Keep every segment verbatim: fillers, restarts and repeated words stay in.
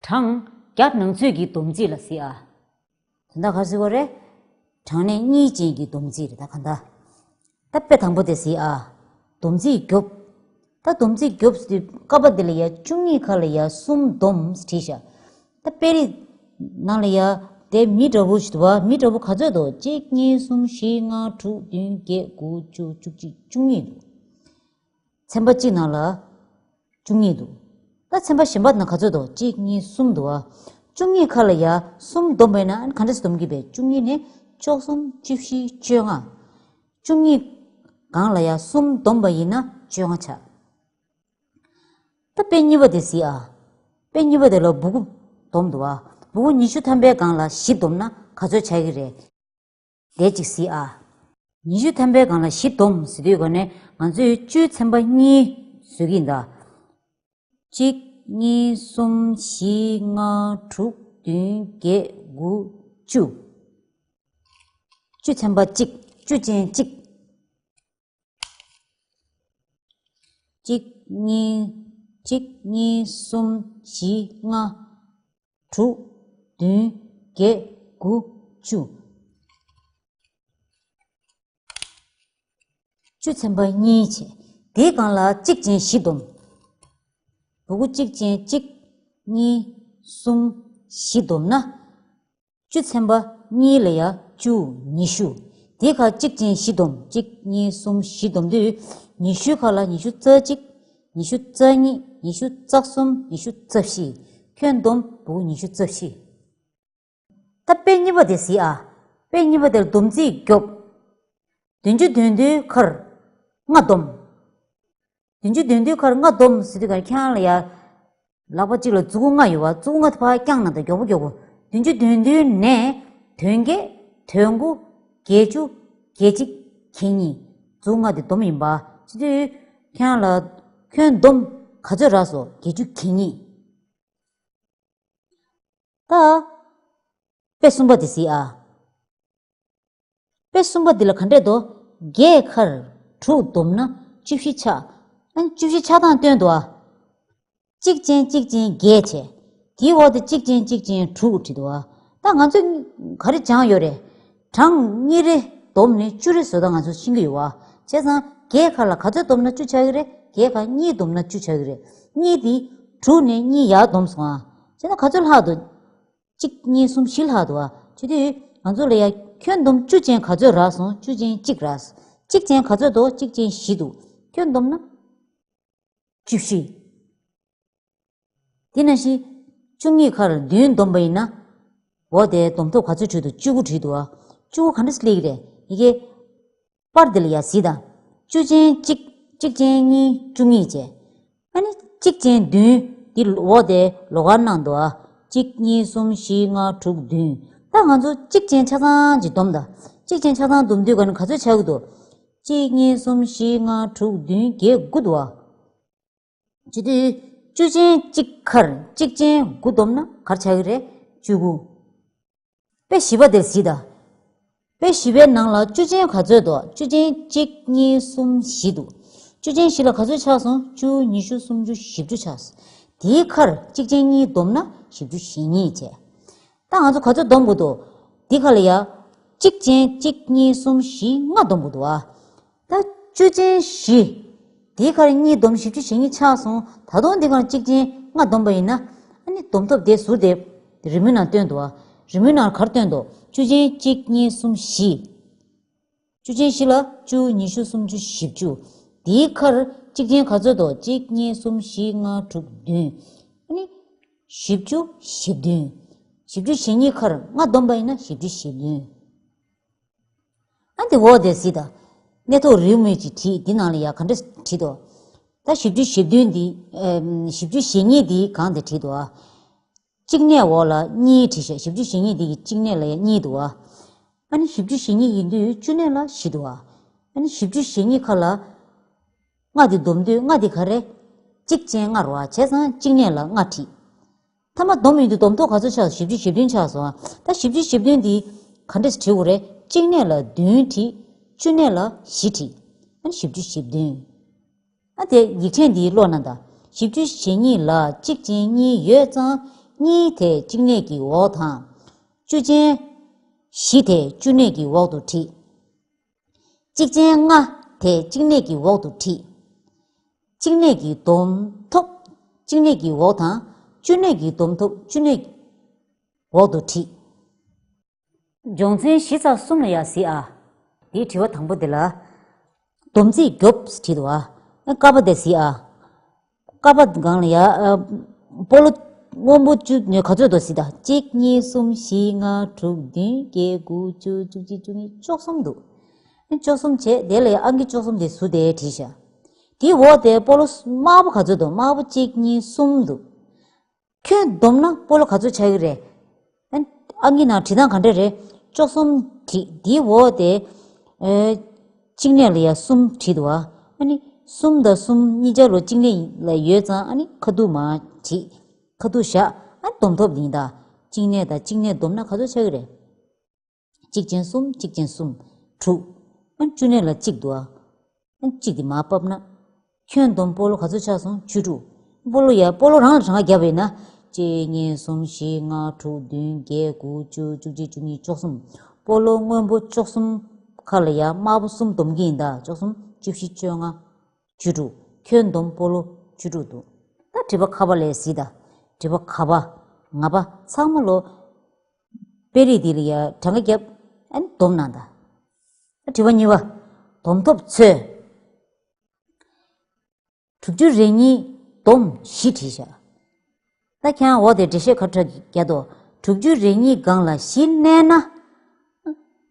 གྲངས་བརྒྱ་ནང་ཚོད་ཀྱི་སྡོམ་རྩིས་ལ་ཟེར་ཨ། དོན་དག་ག་རེ་ཟེར་བ་རེད། གྲངས་གནས་གཉིས་ཅན་གྱི་སྡོམ་རྩིས་རེད་ད་ག་འདྲ། ད་དཔེ་དང་པོ་དེ་གཟིགས་ཨ། སྡོམ་རྩིས་རྒྱོབ། ད་སྡོམ་རྩིས་རྒྱོབ་ཟེར་དུས་ཀ་པ་འདི་ལ་ཡ་བཅུ་གཉིས་ཁ་ལ་ཡ་གསུམ་སྡོམ་བྲིས་ཤག་ད་དཔེ་རིས་ནང་ལ་ཡ་དེ་མི་འདྲ་བོ་ཞིག་འདུག་བ། མི་འདྲ་བོ་ག་ཚོད་འདུག་གཅིག་གཉིས་གསུམ་བཞི་ལྔ་དྲུག་བདུན་བརྒྱད་དགུ་བཅུ་བཅུ་གཅིག་བཅུ་གཉིས་འདུག་ཚན་པ་གཅིག་ནང་ལ་བཅུ་གཉིས་འདུག་ད་ཚན་པ་གཞན་པ་ནང་ག་ཚོད་འདུག་གཅིག་གཉིས་གསུམ་འདུག་བ། བཅུ་གཉིས་ཁ་ལ་ཡ་གསུམ་བསྡོམས་པ་ཡིན་ན་ཨ་ནི་ག་འདྲ་སེ་སྡོམ་གྱི་པས། བཅུ་གཉིས་ནས་བཅུ་གསུམ་བཅུ་བཞི་བཅོ་ལྔ། བཅུ་གཉིས་སྒང་ལ་ཡ་གསུམ་བསྡོམས་པ་ཡིན་ན་བཅོ་ལྔ་ཆགས། ད་དཔེ་གཉིས་པ་དེ་གཟིགས་ཨ། དཔེ་གཉིས་པ་དེ་ལ་སྦུ་གུ་སྡོམ་འདུག་བ། སྦུ་གུ་ཉི་ཤུ་ཐམ་པའི་སྒང་ལ་བཞི་བསྡོམས་ན་ག་ཚོད་ཆགས་ཀྱི་རེད། དེ་གཅིག་གཟིགས་ཨ། ཉི་ཤུ་ཐམ་པའི་སྒང་ལ་བཞི་བསྡོམས་ཟེར་དུས་ག་ནས་ང་ཚོས་བཅུའི་ཚན་པ་གཉིས་བཟོ་གི་ཡིན་ད། གཅིག་གཉིས་གསུམ་བཞི་ལྔ་དྲུག་བདུན་བརྒྱད་དགུ་བཅུ། བཅུ་ཚན་པ་གཅིག་བཅུ་ཅན་གཅིག་གཅིག་གཉིས། གཅིག་གཉིས་གསུམ་བཞི་ལྔ་དྲུག་བདུན་བརྒྱད་དགུ་བཅུ། བཅུ་ཚན་པ་གཉིས་བྱས། དེའི་སྒང་ལ་གཅིག་ཅན་བཞི་བསྡོམས། སྦུ་གུ་གཅིག་ཅན་གཅིག་གཉིས་གསུམ་བཞི་བསྡོམས་ན། བཅུ་ཚན་པ་གཉིས་ལ་ཡ་བཅུ་ཉི་ཤུ། དེའི་ཁར་གཅིག་ཅན་བཞི་བསྡོམས། གཅིག་གཉིས་གསུམ་བཞི་བསྡོམས་དུས་ཉི་ཤུའི་ཁ་ལ་ཉི་ཤུ་རྩ་གཅིག་ཉི་ཤུ་རྩ་གཉིས། ཉི་ཤུ་རྩ་གསུམ། ཉི་ཤུ་རྩ་བཞི། ཁྱོན་བསྡོམས་སྦུ་གུ་ཉི་ཤུ་རྩ་བཞི། ད་དཔེ་གཉིས་པ་དེ་གཟིགས་ཨ། དཔེ་གཉིས་པ་དེར་སྡོམ་རྩིས་རྒྱོབ། བདུན་ཅུ་དོན་བདུན་ཁར་ལྔ་བསྡོམས། བདུན་ཅུ་དོན་བདུན་ཁར་ལྔ་བསྡོམས་ཟེར་དུས་ག་ཁྱེད་རང་ལ་ཡ། ལག་པ་གཅིག་ལ་མཛུ་གུ་ལྔ་ཡོད་བ། མཛུ་གུ་ལྔ་དེ་ཕར་བརྐྱངས་ན་ད་མགྱོགས་པོ་མགྱོགས་པོ། བདུན་ཅུ་དོན་བདུན་ནས་དོན་བརྒྱད། དོན་དགུ། བརྒྱད་ཅུ། བརྒྱད་གཅིག་གྱད་གཉིས། མཛུ་གུ་ལྔ་དེ་བསྡོམས་ཡིན་པ། ཟེར་དུས་ཁྱེད་རང་ལ་ཁྱོན་བསྡོམས་ག་ཚོད་རག་སོང་། བརྒྱད་ཅུ་གྱད་གཉིས། ད། དཔེ་གསུམ་པ་དེ་གཟིགས་ཨ། དཔེ་གསུམ་པ་འདི་ལ་ག་འདྲས་འདུག་བརྒྱད་ཁར་དྲུག་བསྡོམས་ན་བཅུ་བཞི་ཆགས། ཨ་ནི་བཅུ་བཞི་ཆགས་སྟངས་སྟོན་འདུག་ཨ། གཅིག་ཅན་གཅིག་ཅན་བརྒྱད་བྱས། དེའི་འོག་ཏུ་གཅིག་ཅན་གཅིག་ཅན་དྲུག་བྲིས་འདུག་ཨ། ད་ང་ཚོས་ག་རེ་སྦྱངས་ཡོད་རེད། གྲངས་གཉིས་རེ་བསྡོམས་ནས་བཅུ་རེ་བཟོ་སྟངས་ང་ཚོས་ཤེས་ཀྱི་ཡོད་ཨ། བྱས་ཙང་བརྒྱད་ཁར་ལ་ག་ཚོད་བསྡོམས་ན་བཅུ་ཆགས་ཀྱི་རེད། བརྒྱད་ཁར་གཉིས་བསྡོམས་ན་བཅུ་ཆགས་ཀྱི་རེད། གཉིས་དེ་དྲུག་ནས་གཉིས་ཡར་བསྡོམས་སོང་ཨ། བྱས་ན་ག་ཚོད་ལྷག་འདུག་གཅིག་གཉིས་གསུམ་བཞི་ལྷག་འདུག་བ། བྱེད་དུས་ང་ཚོ་ལ་ཡ་ཁྱོན་བསྡོམས་བཅུ་ཅན་ག་ཚོད་རག་སོང་། བཅུ་ཅན་གཅིག་རག་གཅིག་ཅན་ག་ཚོད་འདུག་གཅིག་ཅན་བཞི་འདུག་ཁྱོན་བསྡོམས་ན་བཅུ་བཞི། དེ་ནང་བཞིན་བཅུ་གཉིས་ཁར་བདུན་བསྡོམས་པ་ཡིན་ན། འོ་དེ་བསྡོམས་ཐོབ་ག་ཚོད་བྲིས་འདུག་བཅུ་དགུ་བྲིས་འདུག་བ། བཅུ་དགུ་ག་འདྲ་སེ་སླེབས་ཀྱི་རེད། ཡི་གེ་པར་འདི་ལ་ཡ་གཟིགས་དང་། བཅུ་ཅན་གཅིག་གཅིག་ཅན་གཉིས། བཅུ་གཉིས་བྱས། ཨ་ནི་གཅིག་ཅན་བདུན། འདི་འོག་དེ་ལོགས་ཀར་གནང་འདུག་ཨ། གཅིག་གཉིས་གསུམ་བཞི་ལྔ་དྲུག་བདུན། ད་ང་ཚོ་གཅིག་ཅན་ཆ་ཚང་གཅིག་བསྡོམས་དང་། གཅིག་ཅན་ཆ་ཚང་བསྡོམས་དུས་ག་ནས་ག་ཚོད་ཆགས་ཀྱི་འདུག་གཅིག་གཉིས་གསུམ་བཞི་ལྔ་དྲུག་བདུན་བརྒྱད་དགུ་འདུག་ཨ། བྱེད་དུས་བཅུ་ཅན་གཅིག་ཁར་གཅིག་ཅན་དགུ་བསྡོམས་ན་ག་རེ་ཆགས་ཀྱི་རེད། བཅུ་དགུ། དཔེ་བཞི་པ་དེར་གཟིགས་དང་། དཔེ་བཞི་པའི་ནང་ལ་བཅུ་ཅན་ག་ཚོད་འདུག་བཅུ་ཅན་གཅིག་གཉིས་གསུམ་བཞི་འདུག་བཅུ་ཅན་བཞི་ལ་ག་ཚོད་ཆགས་སོང་། བཅུ། ཉི་ཤུ། སུམ་ཅུ། བཞི་བཅུ་ཆགས་སོང་། དེའི་ཁར་གཅིག་ཅན་གཉིས་བསྡོམས་ན་བཞི་བཅུ་ཞེ་གཉིས་བྱས། ད་ང་ཚོ་ག་ཚོད་བསྡོམས་དགོས་འདུག་འདི་ཁ་ལ་ཡ། གཅིག་ཅན་གཅིག་གཉིས་གསུམ་བཞི་ལྔ་བསྡོམས་དགོས་འདུག་ཨ། ད་བཅུ་ཅན་བཞི། དེའི་ཁར་གཉིས་བསྡོམས་བཞི་བཅུ་ཞེ་གཉིས་ཆགས་སོང་། ད་དུང་འདི་ཁར་གཅིག་ཅན་ལྔ་བསྡོམས་པ་ཡིན་ན། ཨ་ནི་བསྡོམས་ཐོབ་དེ་ཟུར་དེ་རི་མོའི་ནང་སྟོན་འདུག་ཨ། རི་མོའི་ནང་ག་རེ་སྟོན་འདུག་བཅུ་ཅན་གཅིག་གཉིས་གསུམ་བཞི། བཅུ་ཅན་བཞི་ལ་བཅུ། ཉི་ཤུ། སུམ་ཅུ། བཞི་བཅུ། དེའི་ཁར་གཅིག་ཅན་ག་ཚོད་འདུག་གཅིག་གཉིས་གསུམ་བཞི་ལྔ་དྲུག་བདུན། ཨ་ནི་བཞི་བཅུ་ཞེ་བདུན། བཞི་བཅུ་ཞེ་གཉིས་ཁར་ལྔ་བསྡོམས་པ་ཡིན་ན་བཞི་བཅུ་ཞེ་བདུན། ཨ་འདི་འོག་དེ་གཟིགས་དང་། གནས་ཐོག་རི་མོ་ཅིག་བྲིས། འདི་ནང་ལ་ཡ་ག་འདྲ་བྲིས་འདུག་ད་བཞི་བཅུ་ཞེ་བདུན་འདི། ཨེམ། བཞི་བཅུ་ཞེ་གཉིས་འདི་གང་དེ་བྲིས་འདུག་ཨ། གཅིག་གནས་འོག་ལ་གཉིས་བྲིས་ཤག་བཞི་བཅུ་ཞེ་གཉིས་འདི་གི་གཅིག་གནས་ལ་ཡ་གཉིས་འདུག་ཨ། ཨ་ནི་བཞི་བཅུ་ཞེ་གཉིས་ཡིན་དུས་བཅུ་གནས་ལ་བཞི་འདུག་ཨ། ཨ་ནི་བཞི་བཅུ་ཞེ་གཉིས་ཁ་ལ། ལྔ་འདི་བསྡོམས་དུས་ལྔ་འདི་ག་རེ། གཅིག་ཅན་ལྔ་རེད་བ། བྱས་ཙང་གཅིག་གནས་ལ་ལྔ་བྲིས། མཐའ་མ་བསྡོམས་ཡོང་དུས་བསྡོམས་ཐོབ་ག་ཚོད་ཆགས་སོང་། བཞི་བཅུ་ཞེ་བདུན་ཆགས་སོང་ཨ། ད་བཞི་བཅུ་ཞེ་བདུན་འདི་ག་འདྲས་སེ་བྲིས་དགོས་རེད། གཅིག་གནས་ལ་བདུན་བྲིས། བཅུ་གནས་ལ་བཞི་བྲིས། ཨ་ནི་བཞི་བཅུ་ཞེ་བདུན། ཨ་དེ་ཡིག་ཕྲེང་འདིའི་ཀློག་ན་ད། བཞི་བཅུ་ཞེ་གཉིས་ལ་གཅིག་ཅན་གཉིས་ཡོད་ཙང་ གཉིས་དེ་གཅིག་གནས་ཀྱི་འོག་དང་། བཅུ་ཅན་བཞི་དེ་བཅུ་གནས་ཀྱི་འོག་ཏུ་བྲིས། གཅིག་ཅན་ལྔ་དེ་གཅིག་གནས་ཀྱི་འོག་ཏུ་བྲིས། གཅིག་གནས་ཀྱི་སྡོམ་ཐོབ་གཅིག་གནས་ཀྱི་འོག་དང་། བཅུ་གནས་ཀྱི་སྡོམ་ཐོབ་བཅུ་གནས་འོག་ཏུ་བྲིས། སྦྱོང་ཚན་བཞི་ཚེག་གསུམ་ལ་ཡ་གཟིགས་ཨ། དེའི་དྲི་བ་དང་པོ་དེ་ལ། སྡོམ་ཚིག་རྒྱོབ་བྲིས་འདུག་ཨ། ཀ་པ་དེ་གཟིགས་ཨ། ཀ་པ་སྒང་ལ་ཡ། ཨ། སྤོ་ལོ་སྔོན་པོ་བཅུ་ནས་ག་ཚོད་འདུག་གཟིགས་དང་། གཅིག་གཉིས་གསུམ་བཞི་ལྔ་དྲུག་བདུན་བརྒྱད་དགུ་བཅུ་བཅུ་གཅིག་བཅུ་གཉིས་བཅུ་གསུམ་འདུག་བཅུ་གསུམ་བྱས་དེ་ལ་ཡ་ཨང་ཀི་བཅུ་གསུམ་དེ་ཟུར་དེ་བྲིས་ཤག་དེའི་འོག་དེ་སྤོ་ལོ་དམར་པོ་ག་ཚོད་འདུག་དམར་པོ་གཅིག་གཉིས་གསུམ་འདུག་ཁྱོན་བསྡོམས་ན་སྤོ་ལོ་ག་ཚོད་ཆགས་ཀྱི་རེད། ཨ་ཨང་ཀི་ནང་བྲིས་སྟངས་ག་འདྲ་རེད། བཅུ་གསུམ་བྲིས་འདིའི་འོག་དེ། ཨེ། གཅིག་གནས་ལ་ཡ་གསུམ་བྲིས་འདུག་ཨ། ཨ་ནི་གསུམ་དང་གསུམ་གཉིས་ཆ་ལོ་གཅིག་གནས་ལ་ཡོད་ཙང་ཨ་ནི་ཁ་ཐུག་མར་བྲིས། ཁ་ཐུག་བཞག་ཨ་སྡོམ་ཐོབ་ཡིན་ད། གཅིག་གནས་དང་གཅིག་གནས་བསྡོམས་ན་ག་ཚོད་ཆགས་ཀྱི་རེད། གཅིག་ཅན་གསུམ་གཅིག་ཅན་གསུམ། དྲུག་ཨ་བཅུ་གནས་ལ་གཅིག་འདུག་ཨ། ཨ་གཅིག་དེ་མར་ཕབ་ན། ཁྱོན་བསྡོམས་སྤོ་ལོ་ག་ཚོད་ཆགས་སོང་བཅུ་དྲུག་སྤོ་ལོ་ཡ་སྤོ་ལོ་རང་ལ་གྲངས་ཀ་བརྒྱབ་པ་ཡིན་ན། གཅིག་གཉིས་གསུམ་བཞི་ལྔ་དྲུག་བདུན་བརྒྱད་དགུ་བཅུ་བཅུ་གཅིག་བཅུ་གཉིས་བཅུ་གསུམ། སྤོ་ལོ་སྔོན་པོ་བཅུ་གསུམ་ཁ་ལ་ཡ་དམར་པོ་གསུམ་བསྡོམས་ཀྱི་ཡིན་ད། བཅུ་གསུམ་བཅུ་བཞི་བཅོ་ལྔ། བཅུ་དྲུག་ཁྱོན་བསྡོམས་སྤོ་ལོ་བཅུ་དྲུག་འདུག་ད་དྲི་བ་ཁ་པ་ལ་གཟིགས་དང་། དྲི་བ་ག་པ། ང་པ་ཚང་མ་ལོ། དཔེ་རིས་འདི་ལ་ཡ་གྲངས་ཀ་བརྒྱབ་ཨ་ནི་སྡོམ་གནང་དང་། ད་དྲི་བ་གཉིས་པ། སྡོམ་ཐོབ་ཚོད། དྲུག་ཅུ་རེ་གཉིས་བསྡོམས་བཞི་བྲིས་ཤག་ད་ཁྱེད་རང་འོག་དེ་འགྲེལ་བཤད་ཁ་ཁྲ་རྒྱག་དོ། དྲུག་ཅུ་རེ་གཉིས་སྒང་ལ་བཞི་བསྣན་ན།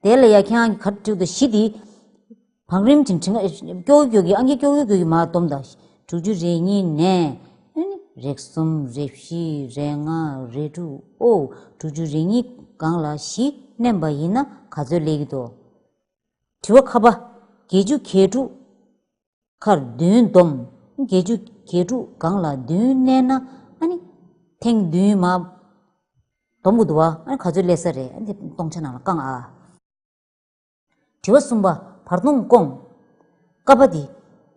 དེ་ལ་ཡ་ཁྱེད་རང་གིས་ག་རེ་བྲིས་འདུག་བཞི་དེ། བང་རིམ་ཅིག་བྲིས་ན་ཀྱོག་ཀྱོག་གི་ཨང་ཀི་ཀྱོག་ཀྱོག་ཀྱོག་གི་མར་སྡོམ་དང་། དྲུག་ཅུ་རེ་གཉིས་ནས། ཨ་ནི་རེ་གསུམ་རེ་བཞི་རེ་ལྔ་རེ་དྲུག་ཨོ། དྲུག་ཅུ་རེ་གཉིས་སྒང་ལ་བཞི་བསྣན་པ་ཡིན་ན་ག་ཚོད་སླེབས་ཀྱི་འདུག་དྲི་བ་ཁ་པ། བརྒྱད་ཅུ་གྱ་དྲུག་ཁར་བདུན་བསྡོམས། བརྒྱད་ཅུ་གྱ་དྲུག་སྒང་ལ་བདུན་བསྣན་ན་ཨ་ནི། ཐེངས་བདུན་མར་སྡོམ་དགོས་འདུག་བ། ཨ་ནི་ག་ཚོད་སླེབས་ས་རེད། ཨ་ནི་དེ་སྟོང་ཆ་ནང་ལ་བཀང་ཨ། དྲི་བ་གསུམ་པ། བར་སྟོང་སྐོང་། ཀ་པ་འདི།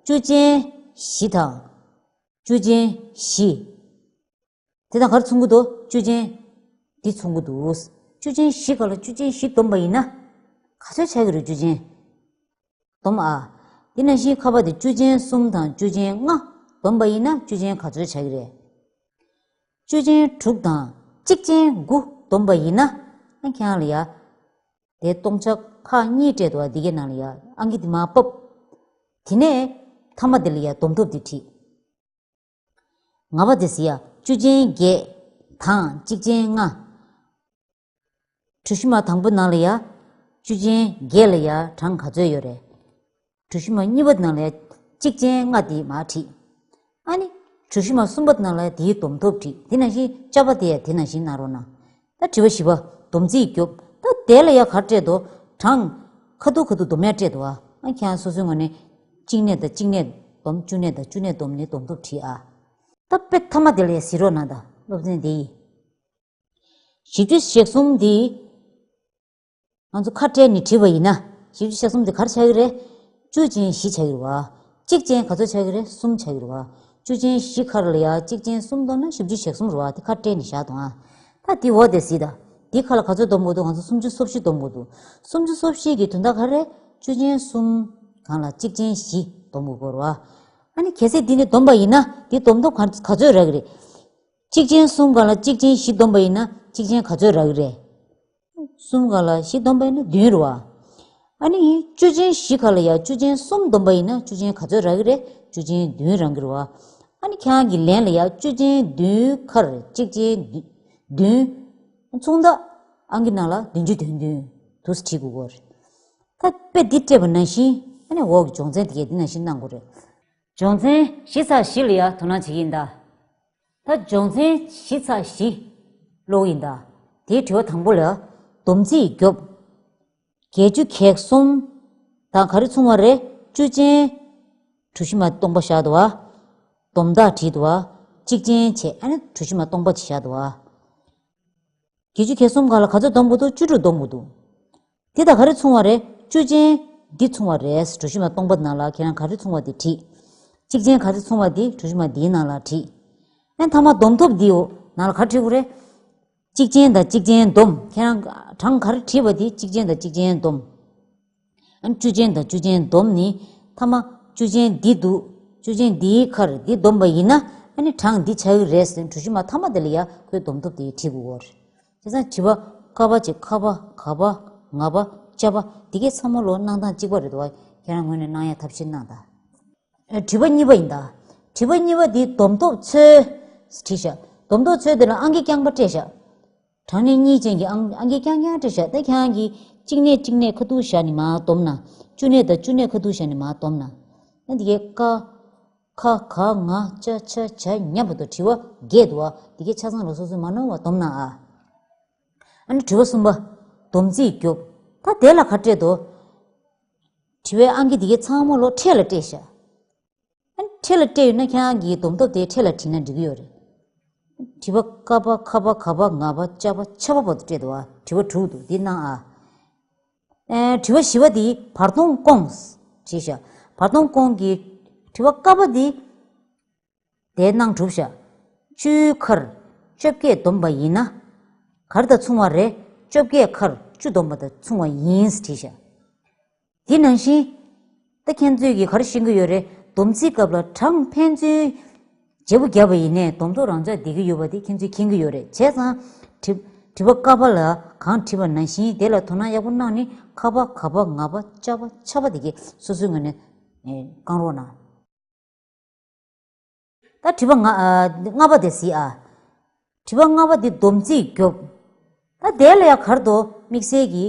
བཅུ་ཅན་བཞི་དང་། བཅུ་ཅན་བཞི། དེ་དང་ག་རེ་མཚུངས་ཀྱི་འདུག་བཅུ་ཅན་འདི་མཚུངས་ཀྱི་འདུག་བཅུ་ཅན་བཞི་ག་ལ་བཅུ་ཅན་བཞི་བསྡོམས་པ་ཡིན་ན། ག་ཚོད་ཆགས་ཀྱི་རེད་བཅུ་ཅན། སྡོམ་ཨ། འདི་ནང་བཞིན་ཁ་པ་འདི་བཅུ་ཅན་གསུམ་དང་བཅུ་ཅན་ལྔ་བསྡོམས་པ་ཡིན་ན་བཅུ་ཅན་ག་ཚོད་ཆགས་ཀྱི་རེད། བཅུ་ཅན་དྲུག་དང་གཅིག་ཅན་དགུ་བསྡོམས་པ་ཡིན་ན། ཨ་ཁྱེད་རང་ལ་ཡ། དེ་སྟོང་ཆ་ཁག་གཉིས་སྤྲད་འདུག་བ། འདི་གའི་ནང་ལ་ཡ་ཨང་ཀི་འདི་མར་ཕབ། དེ་ནས་མཐའ་མ་དེ་ལ་ཡ་སྡོམ་ཐོབ་འདི་བྲིས། ང་པ་དེ་ཟེར་ཡ་བཅུ་ཅན་བརྒྱད་དང་གཅིག་ཅན་ལྔ། གྲུ་བཞི་མ་དང་པོ་ནང་ལ་ཡ། བཅུ་ཅན་བརྒྱད་ལ་ཡ་གྲངས་ག་ཚོད་ཡོད་རེད། གྲུ་བཞི་མ་གཉིས་པ་ནང་ལ་ཡ། གཅིག་ཅན་ལྔ་དེ་མར་བྲིས། ཨ་ནི། གྲུ་བཞི་མ་གསུམ་པ་ནང་ལ་ཡ་དེའི་སྡོམ་ཐོབ་བྲིས། དེ་ནང་བཞིན་ཅ་པ་དེ་ཡ་དེ་ནང་བཞིན་གནང་རོགས་གནང་། ད་དྲི་བ་བཞི་པ། སྡོམ་རྩིས་རྒྱོབ། ད་དེ་ལ་ཡ་ག་རེ་སྤྲད་དོ། གྲངས། ཁ་ཐུག་ཁ་ཐུག་སྡོམ་ཡ་སྤྲད་དོ་ཨ། ཨ་ཁྱེད་རང་སོ་སོའི་ངོས་ནས། གཅིག་གནས་དང་གཅིག་གནས་སྡོམ། བཅུ་གནས་དང་བཅུ་གནས་སྡོམ་ནས་སྡོམ་ཐོབ་བྲིས་ཨ། ད་དཔེ་མཐའ་མ་དེ་ལ་ཡ་གཟིགས་རོགས་གནང་དང་། སློབ་ཚན་དེ་ཡི། བཞི་བཅུ་ཞེ་གསུམ་འདི། ང་ཚོ་ཁ་བྲལ་ནས་བྲིས་པ་ཡིན་ན། བཞི་བཅུ་ཞེ་གསུམ་འདི་ག་རེ་ཆགས་ཀྱི་རེད། བཅུ་ཅན་བཞི་ཆགས་ཀྱི་རེད་བ། གཅིག་ཅན་ག་ཚོད་ཆགས་ཀྱི་རེད། གསུམ་ཆགས་ཀྱི་རེད་བ། བཅུ་ཅན་བཞི་ཁ་ལ་ཡ་གཅིག་ཅན་གསུམ་བསྡོམས་ན་བཞི་བཅུ་ཞེ་གསུམ་རེད་བ། དེ་ཁ་བྲལ་ནས་བཞག་དང་ཨ། ད་དེ་འོག་དེ་གཟིགས་དང་། དེ་ཁ་ལ་ག་ཚོད་སྡོམ་དགོས་འདུག་ང་ཚོ་སུམ་ཅུ་སོ་བཞི་སྡོམ་དགོས་འདུག་སུམ་ཅུ་སོ་བཞི་གི་དོན་དག་ག་རེ། བཅུ་ཅན་གསུམ་སྒང་ལ་གཅིག་ཅན་བཞི་སྡོམ་དགོས་རེད་བ། ཨ་ནི་གལ་སྲིད་འདི་ནས་བསྡོམས་པ་ཡིན་ན་འདི་སྡོམ་ཐོབ་ག་ག་ཚོད་རག་གི་རེད། གཅིག་ཅན་གསུམ་སྒང་ལ་གཅིག་ཅན་བཞི་བསྡོམས་པ་ཡིན་ན་གཅིག་ཅན་ག་ཚོད་རག་གི་རེད། གསུམ་སྒང་ལ་བཞི་བསྡོམས་པ་ཡིན་ན་བདུན་རེད་བ། ཨ་ནི་བཅུ་ཅན་བཞི་ཁ་ལ་ཡ་བཅུ་ཅན་གསུམ་བསྡོམས་པ་ཡིན་ན་བཅུ་ཅན་ག་ཚོད་རག་གི་རེད། བཅུ་ཅན་བདུན་རག་གི་རེད་བ། ཨ་ནི་ཁྱེད་རང་གི་ལན་ལ་ཡ་བཅུ་ཅན་བདུན་ཁར་གཅིག་ཅན་བདུན། མཚུངས་རྟགས་ཨང་ཀི་ནང་ལ་བདུན་ཅུ་དོན་བདུན་དུ་བྲིས་དགོས་ཀྱི་རེད། ད་དཔེ་འདི་སྤྲད་པ་ནང་བཞིན་ཨ་ནི་འོག་གི་སྦྱོང་ཚན་དེ་གས་འདི་ནང་བཞིན་གནང་དགོས་རེད། སྦྱོང་ཚན་བཞི་ཚེག་བཞི་ལ་ཡ་དོ་སྣང་བྱེད་ཀྱི་ཡིན་ད། ད་སྦྱོང་ཚན་བཞི་ཚེག་བཞི་ཀློག་ཡིན་ད། དེའི་དྲི་བ་དང་པོ་ལ། སྡོམ་རྩིས་རྒྱོབ། བརྒྱད་ཅུ་གྱ་གསུམ་དང་ག་རེ་མཚུངས་པ་རེད། བཅུ་ཅན། གྲུ་བཞི་མ་སྟོང་པ་བཞག་འདུག་བ། སྡོམ་རྟགས་བྲིས་འདུག་བ། གཅིག་ཅན་བྱས་ཨ་ནི་གྲུ་བཞི་མ་སྟོང་པ་ཅིག་བཞག་འདུག་བ། བརྒྱད་ཅུ་གྱ་གསུམ་སྒང་ལ་ག་ཚོད་སྡོམ་དགོས་འདུག་བཅུ་དྲུག་སྡོམ་དགོས་འདུག་དེ་དང་ག་རེ་མཚུངས་པ་རེད། བཅུ་ཅན་འདི་མཚུངས་པ་རེད། གྲུ་བཞི་མ་སྟོང་པ་ནང་ལ་ཁྱེད་རང་ག་རེ་མཚུངས་པ་དེ་བྲིས། གཅིག་ཅན་ག་ཚོད་མཚུངས་པ་དེ་གྲུ་བཞི་མ་འདིའི་ནང་ལ་བྲིས། ཨ་མཐའ་མ་སྡོམ་ཐོབ་འདི་འོ། ནང་ལ་ག་རེ་བྲིས་དགོས་རེད། གཅིག་ཅན་དང་གཅིག་ཅན་སྡོམ། ཁྱེད་རང་གྲངས་ག་རེ་བྲིས་པ་དེ་གཅིག་ཅན་དང་གཅིག་ཅན་སྡོམ། ཨ་ནི་བཅུ་ཅན་དང་བཅུ་ཅན་སྡོམ་ནི། ཐ་མ་བཅུ་ཅན་འདི་འདུག་བཅུ་ཅན་འདིའི་ཁར་འདི་སྡོམ་པ་ཡིན་ན། ཨ་ནི་གྲངས་འདི་ཆགས་ཀྱི་རེད་ཟེར་གྲུ་བཞི་མ་ཐ་མ་དེ་ལ་ཡ་ཁོའི་སྡོམ་ཐོབ་དེ་བྲིས་དགོས་ཀྱི་རེད། བྱས་ཙང་དྲི་བ་ཀ་པ་གཅིག་ཁ་པ་ག་པ་ང་པ་ཅ་པ་འདི་གའི་ཚང་མ་ལོ་གནང་སྟངས་གཅིག་པ་རེད་འདུག་བ། ཁྱེད་རང་ངོས་ནས་གནང་ཡ་ཐབས་ཤེས་གནང་དང་། ཨ། དྲི་བ་གཉིས་པ་ཡིན་ད། དྲི་བ་གཉིས་པ་འདི་སྡོམ་ཐོབ་ཚོད་བྲིས་ཤག་སྡོམ་ཐོབ་ཚོད་དེ་ལ་ཨང་ཀི་རྐྱང་པ་སྤྲད་ཤག་གྲངས་གནས་གཉིས་ཅན་གྱི་ཨང་ཨང་ཀི་རྐྱང་རྐྱང་སྤྲད་ཤག་ད་ཁྱེད་རང་གིས་གཅིག་གནས་གཅིག་གནས་ཁ་ཐུག་བཞག་ནས་མར་སྡོམ་ན། བཅུ་གནས་དང་བཅུ་གནས་ཁ་ཐུག་བཞག་ནས་མར་སྡོམ་ན། ཨ་འདི་གའི་ཀ་ཁ་ག་ང་ཅ་ཆ་ཇ་ཉ་བར་དུ་དྲི་བ་བརྒྱད་འདུག་བ། འདི་གའི་ཆ་ཚང་ལ་སོ་སོའི་མ་ནོར་བ་སྡོམ་ན་ཨ། ཨ་ནི་དྲི་བ་གསུམ་པ། སྡོམ་རྩིས་རྒྱོབ། ད་དེ་ལ་ག་སྤྲད་དོ། དྲི་བའི་ཨང་ཀི་འདི་གའི་ཚང་མ་ལོ་ཕྲད་ལ་སྤྲད་ཤག་ཨ་ནི་ཕྲད་ལ་སྤྲད་ཡོད་ན་ཁྱེད་རང་གིས་སྡོམ་ཐོབ་དེ་ཕྲད་ལ་བྲིས་ན་འགྲིག་གི་ཡོད་རེད། དྲི་བ་ཀ་པ་ཁ་པ་ག་པ་ང་པ་ཅ་པ་ཆ་པ་བར་དུ་སྤྲད་འདུག་བ། དྲི་བ་དྲུག་འདུག་འདི་གནང་ཨ། ཨེ། དྲི་བ་བཞི་པ་འདི་བར་སྟོང་སྐོང་། བྲིས་ཤག་བར་སྟོང་སྐོང་གི་དྲི་བ་ཀ་པ་འདི། དེ་གནང་གྲུབ་ཤག་བཅུའི་ཁར་བཅོ་བརྒྱད་སྡོམ་པ་ཡིན་ན། ག་རེ་དང་མཚུངས་པ་རེད། བཅོ་བརྒྱད་ཁར་བཅུ་སྡོམ་པ་དང་མཚུངས་པ་ཡིན་བྲིས་ཤག་དེ་ནང་བཞིན། ད་ཁྱེད་ཚོས་ཀྱིས་ག་རེ་ཤེས་ཀྱི་ཡོད་རེད། སྡོམ་རྩིས་སྐབས་ལ་གྲངས་ཕན་ཚུན་བརྗེ་པོ་བརྒྱབ་པ་ཡིན་ནའི་སྡོམ་ཐོབ་རང་འཇགས་བསྡད་ཀྱི་ཡོད་པ་དེ་ཁྱེད་ཚོས་མཁྱེན་གྱི་ཡོད་རེད། བྱས་ཙང་། དྲི་དྲི་བ་ཀ་པ་ལ་གང་བྲིས་པ་ནང་བཞིན་དེ་ལ་དོ་སྣང་ཡག་པོ་གནང་ནས་ཁ་པ་ག་པ་ང་པ་ཅ་པ་ཆ་པ་དེ་གས་སོ་སོའི་ངོས་ནས་བསྐང་རོགས་གནང་། ད་དྲི་བ་ལྔ་ཨ། ལྔ་པ་དེ་གཟིགས་ཨ། དྲི་བ་ལྔ་པ་འདི་སྡོམ་རྩིས་རྒྱོབ། ད་དེ་ལ་ཡང་ག་རེ་འདུག་དམིགས་བསལ་གྱི་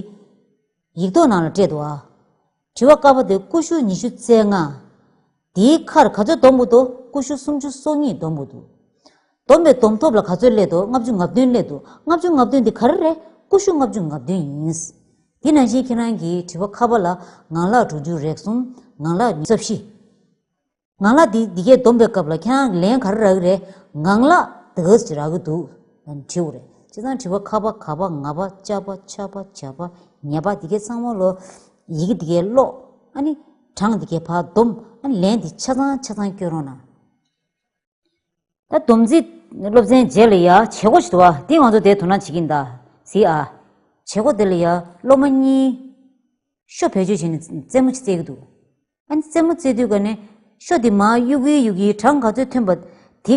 ཡིག་ཐོག་ནང་ལ་སྤྲད་འདུག་ཨ། དྲི་བ་ཀ་པ་དེ་ཀུ་ཤུ་ཉི་ཤུ་རྩ་ལྔ། དེའི་ཁར་ག་ཚོད་སྡོམ་དགོས་འདུག་ཀུ་ཤུ་སུམ་ཅུ་སོ་གཉིས་སྡོམ་དགོས་འདུག་སྡོམ་པའི་སྡོམ་ཐོབ་ལ་ག་ཚོད་སླེབས་འདུག་ལྔ་བཅུ་ང་བདུན་སླེབས་འདུག་ལྔ་བཅུ་ང་བདུན་འདི་ག་རེ་རེད། ཀུ་ཤུ་ལྔ་བཅུ་ང་བདུན་ཡིན། དེ་ནང་བཞིན་ཁྱེད་རང་གིས་དྲི་བ་ཁ་པ་ལ་ངང་ལག་གྲོང་ཆུ་རེག་གསུམ། ངང་ལག་ཉི་ཤུ་རྩ་བཞི། ངང་ལག་འདི་འདི་གས་སྡོམ་པའི་སྐབས་ལ་ཁྱེད་རང་ལན་ག་རེ་རག་གི་རེད། ངང་ལག་དེ་ག་ཅིག་རག་གི་འདུག་ཨ་ནི་དྲི་དགོས་རེད། བྱས་ཙང་དྲི་བ་ཁ་པ་ག་པ་ང་པ་ཅ་པ་ཆ་པ་ཇ་པ་ཉ་པ་འདི་གས་ཚང་མ་ལོ། ཡི་གེ་འདི་གས་ཀློག་ཨ་ནི་གྲངས་འདི་གས་ཕར་སྡོམ། ཨ་ནི་ལན་འདི་ཆ་ཚང་ཆ་ཚང་སྐྱོན་རོགས་གནང་། ད་སྡོམ་རྩིས་སློབ་ཚན་རྗེས་ལ་ཡ་བྱེད་སྒོ་ཞིག་འདུག་བ། འདི་ང་ཚོ་དེ་དོ་སྣང་བྱེད་ཀྱིན་གདའ། གཟིགས་ཨ། བྱེད་སྒོ་དེ་ལ་ཡ་སློབ་མ་གཉིས་ཤོ་བེད་སྤྱོད་བྱས་ནས་རྩེད་མོ་ཅིག་རྩེ་གི་འདུག་ཨ་ནི་རྩེད་མོ་རྩེ་དུས་ག་ནས་ཤོ་དེ་མར་གཡུག་གིན་གཡུག་གིན་གྲངས་ག་ཚོད་ཐོན་པ་དེ་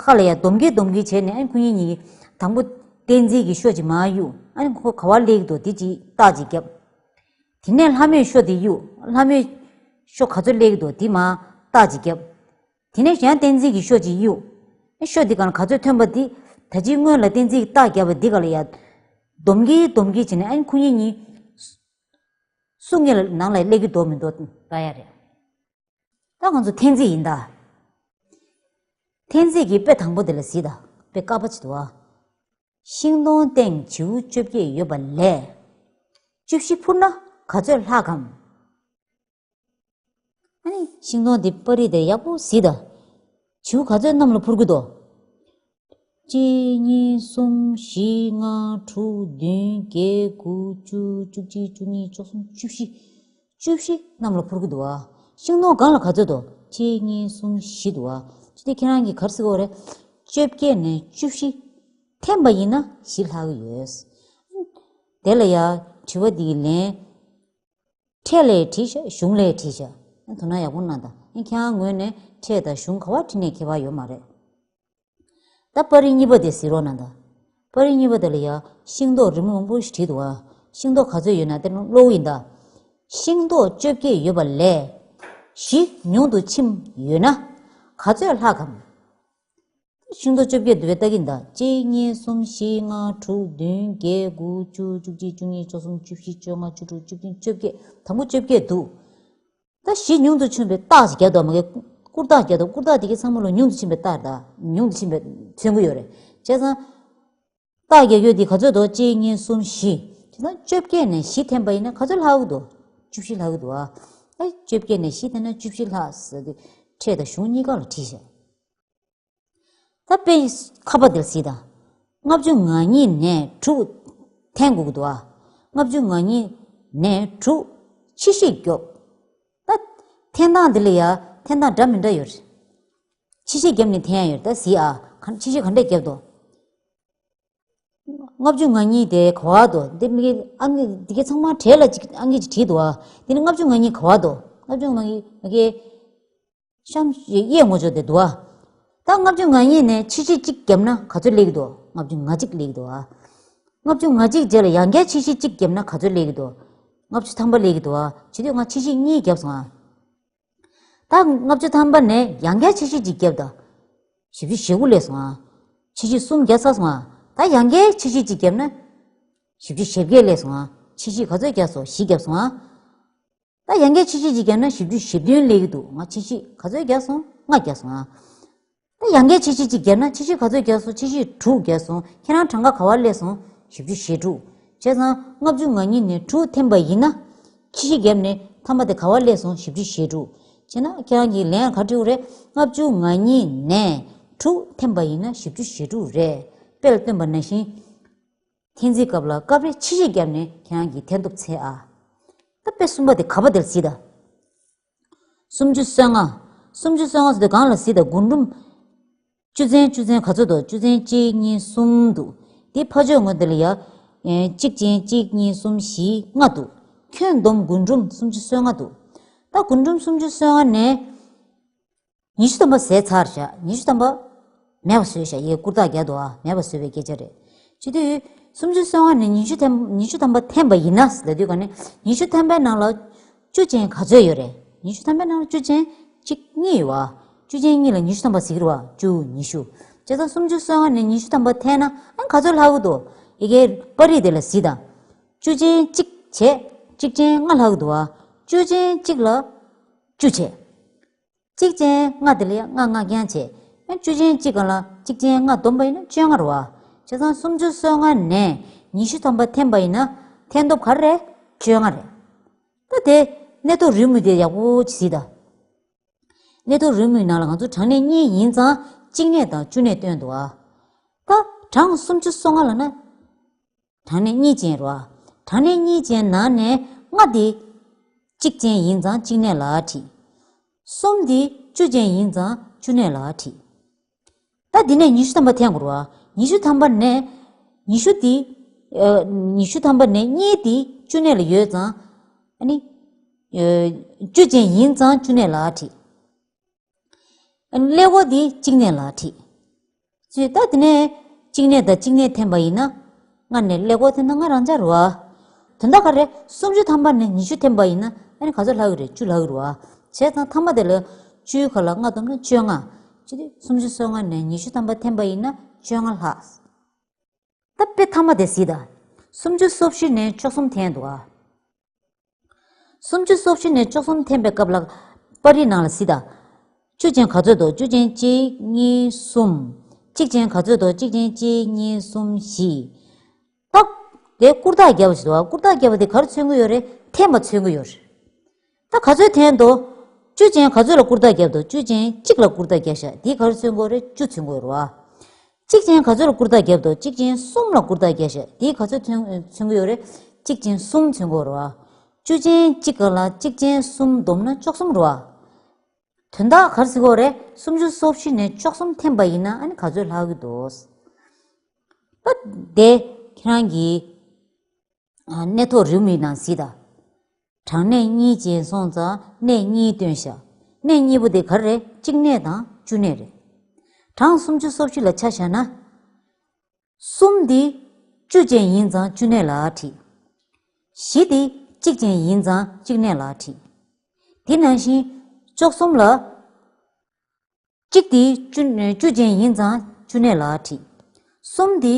ཁ་ལ་ཡ་སྡོམ་གིན་སྡོམ་གིན་བྱས་ནས། ཨ་ནི་ཁོ་གཉིས་གཉིས་ཀྱིས་དང་པོ་བསྟན་འཛིན་གྱི་ཤོ་ཅིག་མར་གཡུག་ཨ་ནི་ཁོ་ག་པར་སླེབས་ཀྱི་འདུག་དེ་ཅིག་རྟགས་ཅིག་བརྒྱབ། དེ་ནས་ལྷ་མོས་ཤོ་དེ་གཡུག་ལྷ་མོའི་ཤོ་ག་ཚོད་སླེབས་ཀྱི་འདུག་དེ་མར་རྟགས་ཅིག་བརྒྱབ། དེ་ནས་གཞན་བསྟན་འཛིན་གྱི་ཤོ་ཅིག་གཡུག་ཨེ། ཤོ་འདི་གང་ལ་ག་ཚོད་ཐོན་པ་འདི། ད་ཅིའི་སྔོན་ལ་བསྟན་འཛིན་གྱིས་རྟགས་བརྒྱབ་པ་འདི་ག་ལ་ཡ། སྡོམ་གྱིས་སྡོམ་གྱིས་བྱས་ནས་ཨ་ནི་ཁོ་གཉིས་གཉིས། སུ་ངེད་ལ་ནང་ལ་སླེབས་ཀྱི་འདུག་མི་འདུག་ལྟ་ཡ་རེད། ད་ང་ཚོ་འཐེན་རྩིས་ཡིན་ད། འཐེན་རྩིས་ཀྱི་དཔེ་དང་པོ་འདི་ལ་གཟིགས་ད། དཔེ་དཀར་པོ་ཅིག་འདུག་ཨ། ཤིང་སྡོང་སྟེང་བྱིའུ་བཅོ་བརྒྱད་ཡོད་པ་ལས། བཅུ་བཞི་འཕུར་ན་ག་ཚོད་ལྷག་གམ། ཨ་ནི་ཤིང་སྡོང་དེ་པར་རིས་དེ་ཡག་པོ་གཟིགས་དང་། བྱིའུ་ག་ཚོད་གནམ་ལ་འཕུར་གྱི་འདུག་གཅིག་གཉིས་གསུམ་བཞི་ལྔ་དྲུག་བདུན་བརྒྱད་དགུ་བཅུ་བཅུ་གཅིག་བཅུ་གཉིས་བཅུ་གསུམ་བཅུ་བཞི། བཅུ་བཞི་གནམ་ལ་འཕུར་གྱི་འདུག་ཨ། ཤིང་སྡོང་སྒང་ལ་ག་ཚོད་འདུག་གཅིག་གཉིས་གསུམ་བཞི་འདུག་ཨ། ཅི་སྟེ་ཁྱེད་རང་གིས་ག་རེ་ཟེར་གྱི་ཡོད་རེད། བཅོ་བརྒྱད་ནས་བཅུ་བཞི་འཐེན་པ་ཡིན་ན་བཞི་ལྷག་གི་ཡོད། དེ་ལ་ཡ་དྲི་བ་འདིའི་ལན། ཕྲད་ལས་བྲིས་ཤག་གཞུང་ལས་བྲིས་ཤག་དོ་སྣང་ཡག་པོ་གནང་དང་། ཁྱེད་རང་ངོས་ནས་ཕྲད་དང་གཞུང་ག་པར་བྲིས་ནས་ཁྱད་པར་ཡོད་མ་རེད། ད་པར་རིས་གཉིས་པ་དེ་གཟིགས་རོགས་གནང་དང་། པར་རིས་གཉིས་པ་དེ་ལ་ཡ་ཤིང་ཏོག་རི་མོ་མང་པོ་ཞིག་བྲིས་འདུག་ཨ། ཤིང་ཏོག་ག་ཚོད་ཡོད་ན་དེ་ཀློག་གི་ཡིན་ད། ཤིང་ཏོག་བཅོ་བརྒྱད་ཡོད་པ་ལས། བཞི་ཉུང་དུ་ཕྱིན་ཡོད་ན། ག་ཚོད་ལྷག་གམ། ཤིང་ཏོག་བཅོ་བརྒྱད་འདུག་པས་ལྟ་གི་ཡིན་ད། གཅིག་གཉིས་གསུམ་བཞི་ལྔ་དྲུག་བདུན་བརྒྱད་དགུ་བཅུ་བཅུ་གཅིག་བཅུ་གཉིས་བཅུ་གསུམ་བཅུ་བཞི་བཅོ་ལྔ་བཅུ་དྲུག་བཅུ་བདུན་བཅོ་བརྒྱད། དང་པོ་བཅོ་བརྒྱད་འདུག་ད་བཞི་ཉུང་དུ་ཕྱིན་པའི་རྟགས་ཤིག་རྒྱག་འདུག་མ་གི། སྐུར་རྟགས་རྒྱག་འདུག་སྐུར་རྟགས་དེ་གའི་ཚང་མ་ལ་ཉུང་དུ་ཕྱིན་པའི་རྟགས་རེད་ད། ཉུང་དུ་ཕྱིན་པའི་མཚོན་གྱི་ཡོད་རེད། བྱས་ཙང་། རྟགས་རྒྱག་རྒྱུ་དེ་ག་ཚོད་འདུག་གཅིག་གཉིས་གསུམ་བཞི། བྱས་ཙང་བཅོ་བརྒྱད་ནས་བཞི་འཐེན་པ་ཡིན་ན་ག་ཚོད་ལྷག་གི་འདུག་བཅུ་བཞི་ལྷག་གི་འདུག་ཨ། ཨ། བཅོ་བརྒྱད་ནས་བཞི་འཐེན་ན་བཅུ་བཞི་ལྷག་ཟེར་དུས་ཕྲད་དང་གཞུང་གཉིས་ཀ་ལ་བྲིས་ཤག་ད་དཔེ་ཁ་པ་འདིར་གཟིགས་དང་། ལྔ་བཅུ་ང་གཉིས་ནས་དྲུག་འཐེན་དགོས་ཀྱི་འདུག་ཨ། ལྔ་བཅུ་ང་གཉིས་ནས་དྲུག་ཕྱིས་ཤིག་རྒྱོབ། ད་འཐེན་སྟངས་འདི་ལ་ཡ་འཐེན་སྟངས་འདྲ་མི་འདྲ་ཡོད་རེད། ཕྱིས་ཤིག་བརྒྱབ་ནས་འཐེན་ཡ་ཡོད་རེད། ད་གཟིགས་ཨ། ག་ཕྱིས་ཤིག་ག་འདྲས་བརྒྱབ་འདུག་ལྔ་བཅུ་ང་གཉིས་དེ་ག་བ་དོ། འདི་མི་གི་ཨང་ཀི་འདི་གའི་ཚང་མ་གྲས་ལ་ཅིག་ཨང་ཀི་ཅིག་བྲིས་འདུག་ཨ། དེ་ནི་ལྔ་བཅུ་ང་གཉིས་ག་བ་དོ། ལྔ་བཅུ་ང་གཉིས་མ་གི་གཤམ་གཡས་ངོ་ཕྱོགས་དེ་འདུག་ཨ། ད་ལྔ་བཅུ་ང་གཉིས་ནས་ཕྱི་བཞི་གཅིག་བརྒྱབ་ན་ག་ཚོད་སླེབས་ཀྱི་འདུག་ལྔ་བཅུ་ང་གཅིག་སླེབས་ཀྱི་འདུག་ཨ། ལྔ་བཅུ་ང་གཅིག་རྗེས་ལ་ཡང་བསྐྱར་ཕྱི་བཞི་གཅིག་བརྒྱབ་ན་ག་ཚོད་སླེབས་ཀྱི་འདུག་ལྔ་བཅུ་ཐམ་པ་སླེབས་ཀྱི་འདུག་ཨ། བྱེད་དུས་ང་ཕྱི་བཞི་གཉིས་བརྒྱབ་སོང་ཨ། ད་ལྔ་བཅུ་ཐམ་པ་ནས་ཡང་བསྐྱར་ཕྱི་བཞི་གཅིག་བརྒྱབ་ད། བཞི་བཅུ་ཞེ་དགུ་སླེབས་སོང་ཨ། ཕྱི་བཞི་གསུམ་བརྒྱབ་ཚར་སོང་ཨ། ད་ཡང་བསྐྱར་ཕྱི་བཞི་གཅིག་བརྒྱབ་ན། བཞི་བཅུ་ཞེ་བརྒྱད་སླེབས་སོང་ཨ། ཕྱི་བཞི་ག་ཚོད་བརྒྱབ་སོང་། བཞི་བརྒྱབ་སོང་ཨ། ད་ཡང་བསྐྱར་ཕྱི་བཞི་གཅིག་བརྒྱབ་ན་བཞི་བཅུ་ཞེ་བདུན་སླེབས་ཀྱི་འདུག་ང་ཕྱི་བཞི་ག་ཚོད་བརྒྱབ་སོང་། ལྔ་བརྒྱབ་སོང་ཨ། ད་ཡང་བསྐྱར་ཕྱི་བཞི་གཅིག་བརྒྱབ་ན་ཕྱི་བཞི་ག་ཚོད་བརྒྱབ་སོང་། ཕྱི་བཞི་དྲུག་བརྒྱབ་སོང་། ཁྱེད་རང་གྲངས་ཀ་ག་བ་སླེབས་སོང་། བཞི་བཅུ་ཞེ་དྲུག་བྱས་ཙང་ལྔ་བཅུ་ང་གཉིས་ནས་དྲུག་འཐེན་པ་ཡིན་ན། ཕྱི་བཞི་བརྒྱབ་ནས་ཐ་མ་དེ་ག་བ་སླེབས་སོང་། བཞི་བཅུ་ཞེ་དྲུག་བྱས་ན་ཁྱེད་རང་གིས་ལན་ག་འབྲི་དགོས་རེད། ལྔ་བཅུ་ང་གཉིས་ནས་དྲུག་འཐེན་པ་ཡིན་ན་བཞི་བཅུ་ཞེ་དྲུག་རེད། དཔེ་ལ་སྟོན་པ་ནང་བཞིན། འཐེན་རྩིས་སྐབས་ལ་སྐབས་རེ་ཕྱི་བཞི་བརྒྱབ་ནས་ཁྱེད་རང་གིས་འཐེན་ཐུབ་ཚེ་ཨ། ད་དཔེ་གསུམ་པ་དེ་ག་པ་དེར་གཟིགས་དང་། སུམ་ཅུ་སོ་ལྔ། སུམ་ཅུ་སོ་ལྔ་ཟེར་དུས་གང་ལ་གཟིགས་དང་། རྒུན་འབྲུམ། བཅུ་ཚན། བཅུ་ཚན་ག་ཚོད་འདུག་བཅུ་ཚན་གཅིག་གཉིས་གསུམ་འདུག་དེ་ཕར་ཕྱོགས་ངོས་དེ་ལ་ཡ། ཨེ། གཅིག་ཅན་གཅིག་གཉིས་གསུམ་བཞི་ལྔ་འདུག་ཁྱོན་བསྡོམས་རྒུན་འབྲུམ་སུམ་ཅུ་སོ་ལྔ་འདུག་ད་རྒུན་འབྲུམ་སུམ་ཅུ་སོ་ལྔ་ནས། ཉི་ཤུ་ཐམ་པ་ཟད་ཚར་བཞག་ཉི་ཤུ་ཐམ་པ་མེད་པ་བཟོས་བཞག་ཡའི་ཀུར་ཐག་རྒྱག་འདུག་ཨ། མེད་པ་བཟོས་པའི་སྐད་ཆ་རེད། བྱེད་དུས་སུམ་ཅུ་སོ་ལྔ་ནས་ཉི་ཤུ་ཐམ་ཉི་ཤུ་ཐམ་པ་འཐེན་པ་ཡིན་ན་ཟེར་དུས་ག་ནས་ཉི་ཤུ་ཐམ་པའི་ནང་ལ་བཅུ་ཅན་ག་ཚོད་ཡོད་རེད། ཉི་ཤུ་ཐམ་པའི་ནང་ལ་བཅུ་ཅན་གཅིག་གཉིས་ཡོད་ཨ། བཅུ་ཅན་གཉིས་ལ་ཉི་ཤུ་ཐམ་པ་ཟེར་གི་རེད་བ། བཅུ་ཉི་ཤུ། བྱས་ཙང་སུམ་ཅུ་སོ་ལྔ་ནས་ཉི་ཤུ་ཐམ་པ་འཐེན་ན་ཨ་ག་ཚོད་ལྷག་གི་འདུག་ཡ་གིའི་པར་རིས་དེ་ལ་གཟིགས་དང་། བཅུ་ཅན་གཅིག་བྱས་གཅིག་ཅན་ལྔ་ལྷག་གི་འདུག་ཨ། བཅུ་ཅན་གཅིག་ལ་བཅུ་བྱས། གཅིག་ཅན་ལྔ་དེ་ལ་ཡང་ལྔ་ལྔ་རྐྱང་བྱས། ཡང་བཅུ་ཅན་གཅིག་ག་ལ་གཅིག་ཅན་ལྔ་བསྡོམས་པ་ཡིན་ན་བཅོ་ལྔ་རེད་བ། བྱས་ཙང་སུམ་ཅུ་སོ་ལྔ་ནས་ཉི་ཤུ་ཐམ་པ་འཐེན་པ་ཡིན་ན་འཐེན་སྟོབས་ག་རེ་རེད། བཅོ་ལྔ་རེད། ད་དེ་གནས་ཐོ་རེའུ་མིག་དེ་ཡག་པོ་ཅིག་གཟིགས་དང་། གནས་ཐོ་རེའུ་མིག་ནང་ལ་ང་ཚོ་གྲངས་གནས་གཉིས་ཡིན་ཙང་གཅིག་གནས་དང་བཅུ་གནས་སྟོན་འདུག་ཨ། ད་གྲངས་སུམ་ཅུ་སོ་ལྔ་ལ་ན། གྲངས་གནས་གཉིས་ཅན་རེད་བ། གྲངས་གནས་གཉིས་ཅན་ནང་ནས་ལྔ་དེ་གཅིག་ཅན་ཡིན་ཙང་གཅིག་གནས་ལ་བྲིས། གསུམ་དེ་བཅུ་ཅན་ཡིན་ཙང་བཅུ་གནས་ལ་བྲིས། ད་འདི་ནས་ཉི་ཤུ་ཐམ་པ་འཐེན་དགོས་རེད་བ། ཉི་ཤུ་ཐམ་པ་ནས་ཉི་ཤུ་དེ། ཨ། ཉི་ཤུ་ཐམ་པ་ནས་གཉིས་དེ་བཅུ་གནས་ལ་ཡོད་ཙང་། ཨ་ནི། ཨ། བཅུ་ཅན་ཡིན་ཙང་བཅུ་གནས་ལ་བྲིས། ཀླད་ཀོར་འདི་གཅིག་གནས་ལ་བྲིས། ཅེས་ད་དེ་ནས་གཅིག་གནས་དང་གཅིག་གནས་འཐེན་པ་ཡིན་ན། ལྔ་ནས་ཀླད་ཀོར་འཐེན་ན་ལྔ་རང་འཇགས་རེད་བ། དོན་དག་ག་རེ། སུམ་ཅུ་ཐམ་པ་ནས་ཉི་ཤུ་འཐེན་པ་ཡིན་ན་ཨ་ནི་ག་ཚོད་ལྷག་གི་རེད། བཅུ་ལྷག་གི་རེད་བ། བྱས་ཙང་ཐ་མ་དེ་ལ་བཅུའི་ཁ་ལ་ལྔ་བསྡོམས་ན་བཅོ་ལྔ། ཅི་སྟེ་སུམ་ཅུ་སོ་ལྔ་ནས་ཉི་ཤུ་ཐམ་པ་འཐེན་པ་ཡིན་ན་བཅོ་ལྔ་ལྷག་ད་དཔེ་ཐ་མ་དེ་གཟིགས་དང་། སུམ་ཅུ་སོ་བཞི་ནས་བཅུ་གསུམ་འཐེན་འདུག་ཨ། སུམ་ཅུ་སོ་བཞི་ནས་བཅུ་གསུམ་འཐེན་པའི་སྐབས་ལ། པར་རིས་ནང་ལ་གཟིགས་དང་། བཅུ་ཅན་ག་ཚོད་འདུག་བཅུ་ཅན་གཅིག་གཉིས་གསུམ། གཅིག་ཅན་ག་ཚོད་འདུག་བཅུ་ཅན་གཅིག་གཉིས་གསུམ་བཞི། ད། དེ་ཀུར་ཐག་བརྒྱབ་པ་ཞིག་འདུག་བ། ཀུར་ཐག་བརྒྱབ་པ་དེ་ག་རེ་མཚོན་གྱི་ཡོད་རེད། འཐེན་པ་མཚོན་གྱི་ཡོད་རེད། ད་ག་ཚོད་འཐེན་འདུག་བཅུ་ཅན་ག་ཚོད་ལ་ཀུར་ཐག་བརྒྱབ་འདུག་བཅུ་ཅན་གཅིག་ལ་ཀུར་ཐག་བརྒྱབ་ཤག་དེ་ག་རེ་མཚོན་གྱི་ཡོད་རེད། བཅུ་མཚོན་གྱི་ཡོད་རེད་བ། གཅིག་ཅན་ག་ཚོད་ལ་ཀུར་ཐག་བརྒྱབ་འདུག་གཅིག་ཅན་གསུམ་ལ་ཀུར་ཐག་བརྒྱབ་ཤག་དེ་ག་ཚོད་མཚོན་མཚོན་གྱི་ཡོད་རེད། གཅིག་ཅན་གསུམ་མཚོན་གྱི་ཡོད་རེད་བ། བཅུ་ཅན་གཅིག་ག་ལ་གཅིག་ཅན་གསུམ་བསྡོམས་ན་བཅུ་གསུམ་རེད་བ། དོན་དག་ག་རེ་ཟེར་གྱི་ཡོད་རེད། སུམ་ཅུ་སོ་བཞི་ནས་བཅུ་གསུམ་འཐེན་པ་ཡིན་ན་ཨ་ནི་ག་ཚོད་ལྷག་གི་འདུག་ད་དེ་ཁྱེད་རང་གིས། ཨ། གནས་ཐོ་རེའུ་མིག་ནང་གཟིགས་དང་། གྲངས་གནས་གཉིས་ཅན་སོང་ཙང་གནས་གཉིས་བཏོན་བཞག་གནས་གཉིས་པོ་དེ་ག་རེ་རེད། གཅིག་གནས་དང་བཅུ་གནས་རེད། གྲངས་སུམ་ཅུ་སོ་བཞི་ལ་ཆ་བཞག་ན། གསུམ་འདི་བཅུ་ཅན་ཡིན་ཙང་བཅུ་གནས་ལ་བྲིས། བཞི་འདི་གཅིག་ཅན་ཡིན་ཙང་གཅིག་གནས་ལ་བྲིས། དེ་ནང་བཞིན་བཅུ་གསུམ་ལ། གཅིག་དེ་བཅུ་བཅུ་ཅན་ཡིན་ཙང་བཅུ་གནས་ལ་བྲིས། གསུམ་དེ་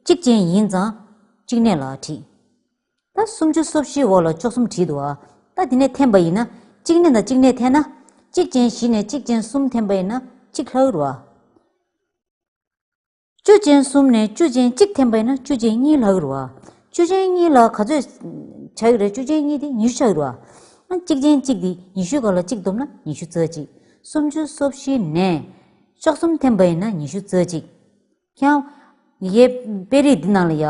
གཅིག་ཅན་ཡིན་ཙང་གཅིག་གནས་ལ་བྲིས། ད་སུམ་ཅུ་སོ་བཞིའི་འོག་ལ་བཅུ་གསུམ་བྲིས་འདུག་བ། ད་དེ་ནས་འཐེན་པ་ཡིན་ན་གཅིག་གནས་དང་གཅིག་གནས་འཐེན་ན་གཅིག་ཅན་བཞི་ནས་གཅིག་ཅན་གསུམ་འཐེན་པ་ཡིན་ན་གཅིག་ལྷག་རེད་བ། བཅུ་ཅན་གསུམ་ནས་བཅུ་ཅན་གཅིག་འཐེན་པ་ཡིན་ན་བཅུ་ཅན་གཉིས་ལྷག་གི་རེད་བ། བཅུ་ཅན་གཉིས་ལ་ག་ཚོད་ཆགས་ཀྱི་རེད། བཅུ་ཅན་གཉིས་དེ་ཉི་ཤུ་ཆགས་ཀྱི་རེད་བ། ཨ། གཅིག་ཅན་གཅིག་དེ་ཉི་ཤུའི་སྒང་ལ་གཅིག་བསྡོམས་ན་ཉི་ཤུ་རྩ་གཅིག་སུམ་ཅུ་སོ་བཞི་ནས་བཅུ་གསུམ་འཐེན་པ་ཡིན་ན་ཉི་ཤུ་རྩ་གཅིག་ཁྱེད་རང་ངའི་དཔེ་རིས་འདི་ནང་ལ་ཡ།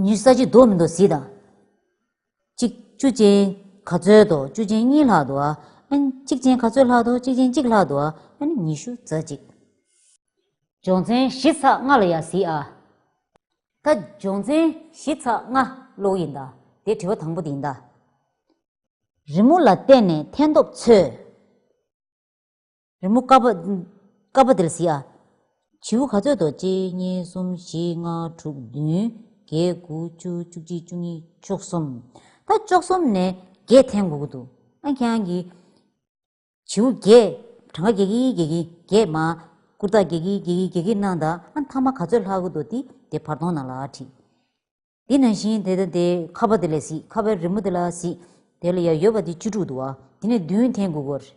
ཉི་ཤུ་རྩ་གཅིག་འདུག་མི་འདུག་གཟིགས་དང་། གཅིག་བཅུ་ཅན་ག་ཚོད་འདུག་བཅུ་ཅན་གཉིས་ལྷག་འདུག་ཨ། ཨ་ནི་གཅིག་ཅན་ག་ཚོད་ལྷག་འདུག་གཅིག་ཅན་གཅིག་ལྷག་འདུག་ཨ། ཨ་ནི་ཉི་ཤུ་རྩ་གཅིག་སྦྱོང་ཚན་བཞི་ཚེག་ལྔ་ལ་ཡ་གཟིགས་ཨ། ད་སྦྱོང་ཚན་བཞི་ཚེག་ལྔ་ཀློག་ཡིན་ད། དེ་དྲི་བ་དང་པོ་དེ་ཡིན་ད། རི་མོ་ལ་བལྟས་ནས་འཐེན་ཐོབ་འཚོལ། རི་མོ་ཀ་པ། ཀ་པ་དེ་ལ་གཟིགས་ཨ། བྱིའུ་ག་ཚོད་འདུག་གཅིག་གཉིས། གསུམ། བཞི། ལྔ། དྲུག་བདུན། བརྒྱད། དགུ། བཅུ། བཅུ་གཅིག། བཅུ་གཉིས། བཅུ་གསུམ། ད་བཅུ་གསུམ་ནས་བརྒྱད་འཐེན་དགོས་ཀྱི་འདུག་ཨ་ཁྱེད་རང་གིས་བྱིའུ་བརྒྱད། གྲངས་ཀ་རྒྱག་གི་རྒྱག་གི་རྒྱད་མ། ཀུར་ཏ་རྒྱག་གི་རྒྱག་གི་རྒྱག་གི་གནང་ད། ཨ་མཐའ་མ་ག་ཚོད་ལྷག་གི་འདུག་དེ་དེ་བར་སྟོང་ནང་ལ་བྲིས། དེ་ནང་བཞིན་དེ་ལྟ་དེ་ཁ་པ་དེ་ལ་གཟིགས། ཁ་པའི་རི་མོ་དེ་ལ་གཟིགས། དེ་ལ་ཡ་ཡོད་པ་དེ་བཅུ་དྲུག་འདུག་བ། དེ་ནས་བདུན་འཐེན་དགོས་ཀྱི་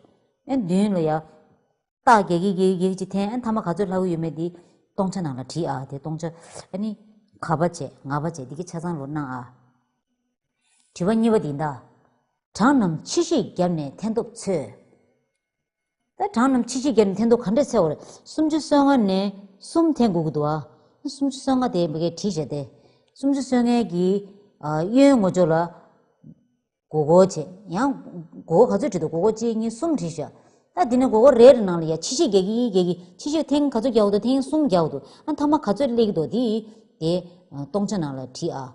རེད། ཨ་བདུན་ལ་ཡ། རྟགས་རྒྱག་གི་རྒྱག་གི་རྒྱག་གི་ཅིག་འཐེན། ཨ་མཐའ་མ་ག་ཚོད་ལྷག་གི་ཡོད་མེད་དེ་སྟོང་ཆ་ནང་ལ་བྲིས་ཨ། དེ་སྟོང་ཆ། ཨ་ནི་ག་པ་བྱས་ང་པ་བྱས་དེ་གི་ཆ་ཚང་ལོ་གནང་ཨ། དྲི་བ་གཉིས་པ་འདི་ཡིན་ད། གྲངས་རྣམས་ཕྱི་བཤིག་བརྒྱབ་ནས་འཐེན་ཐོབ་འཚོལ། ད་གྲངས་རྣམས་ཕྱི་བཤིག་བརྒྱབ་ནས་འཐེན་ཐོབ་ག་འདྲས་འཚོལ་བ་རེད། སུམ་ཅུ་སོ་ལྔ་ནས་གསུམ་འཐེན་དགོས་ཀྱི་འདུག་ཨ། སུམ་ཅུ་སོ་ལྔ་དེ་མ་གིར་བྲིས་བཞག་སྟེ། སུམ་ཅུ་སོ་ལྔའི་གི་ཨ་གཡོན་ངོས་ཕྱོགས་ལ་སྒོར་སྒོར་བྱས། ཡང་སྒོར་སྒོར་ག་ཚོད་བྲིས་འདུག་སྒོར་སྒོར་གཅིག་གཉིས་གསུམ་བྲིས་བཞག་ད་དེ་ནས་སྒོར་སྒོར་རེ་རེ་ནང་ལ་ཡ་ཕྱི་བཤིག་རྒྱག་གི་རྒྱག་གི། ཕྱི་བཤིག་ཐེངས་ག་ཚོད་རྒྱག་འདུག་ཐེངས་གསུམ་རྒྱག་འདུག་ཨ་མཐའ་མ་ག་ཚོད་སླེབས་ཀྱི་འདུག་དེ་དེ་ཨ་སྟོང་ཆ་ནང་ལ་བྲིས་ཨ།